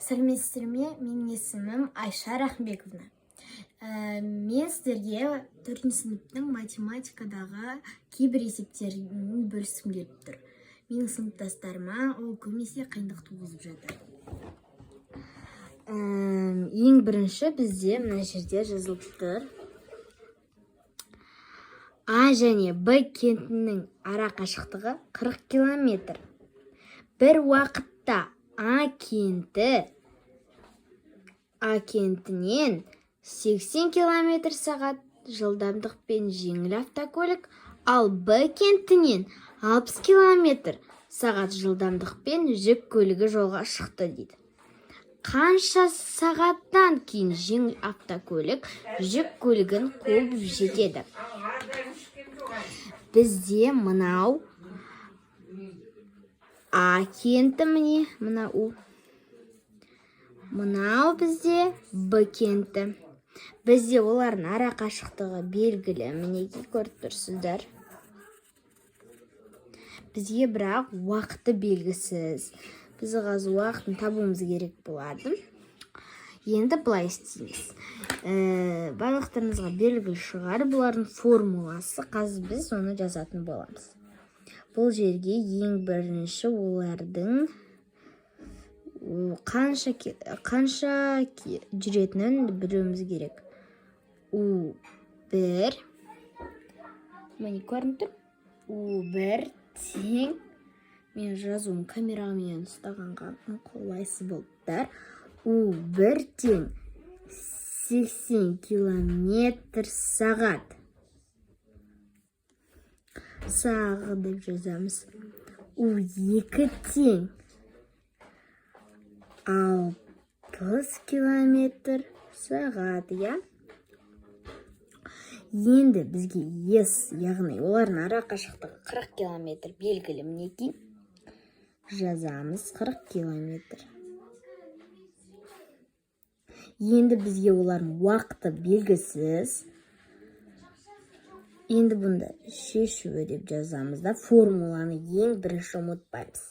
Сәлеметсіздер ме? Менің есімім Айша Рахымбековна. Мен сіздерге төртінші сыныптың математикадағы кейбір есептерін бөліскім келіп тұр. Менің сыныптастарыма ол көбінесе қиындық туғызып жатыр. Ең бірінші бізде мына жерде жазылып тұр: А және Б кентінің ара қашықтығы 40 километр. Бір уақытта А кентінен 80 километр сағат жылдамдықпен жеңіл автокөлік, ал Б кентінен 60 километр сағат жылдамдықпен жүк көлігі жолға шықты дейді. Қанша сағаттан кейін жеңіл автокөлік жүк көлігін қуып жетеді? Бізде мынау А кенті, міне, мына У. Мынау бізде Б кенті. Бізде олардың ара қашықтығы белгілі, мінекей, көріп тұрсыздар. Бізге бірақ уақыты белгісіз. Біз қазір уақытын табуымыз керек болады. Енді былай істейміз. Барлықтарыңызға белгілі шығар бұлардың формуласы. Қазір біз оны жазатын боламыз. Бұл жерге ең бірінші олардың қанша жүретінін білуіміз керек. У бір, міне, көрініп тұр. У бір тең, мен жазуым камерамен ұстағанға қолайсыз болып тұр. У бір тең 80 километр сағат, сағы деп жазамыз. У екі тең 60 километр сағат, иә. Енді бізге S, яғни олардың ара қашықтығы 40 километр белгілі, мінекей, жазамыз 40 километр. Енді бізге олардың уақыты белгісіз. Енді бұнда шешуі деп жазамыз да, формуланы ең бірінші ұмытпаймыз.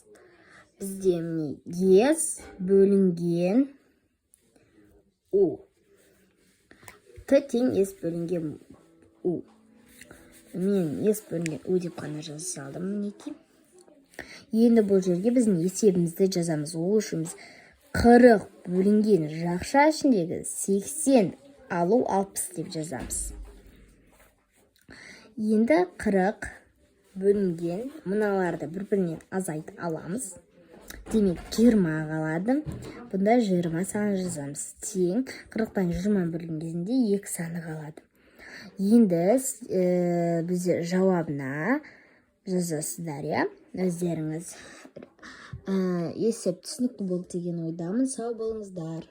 Бізде, міне, S бөлінген У, Т тең S бөлінген У. Мен S бөлінген У деп қана жаза салдым, мінекей. Енді бұл жерге біздің есебімізді жазамыз. Ол үшін біз 40 бөлінген жақша ішіндегі 80 алу 60 деп жазамыз. Енді 40 бөлінген, мыналарды бір бірінен азайтып аламыз, демек, 20 қалады. Бұнда 20 саны жазамыз. Тең 40-тан 20 бөлген кезінде екі саны қалады. Енді бізде жауабына жазасыздар, иә, өздеріңіз. Есеп түсінікті болды деген ойдамын. Сау болыңыздар.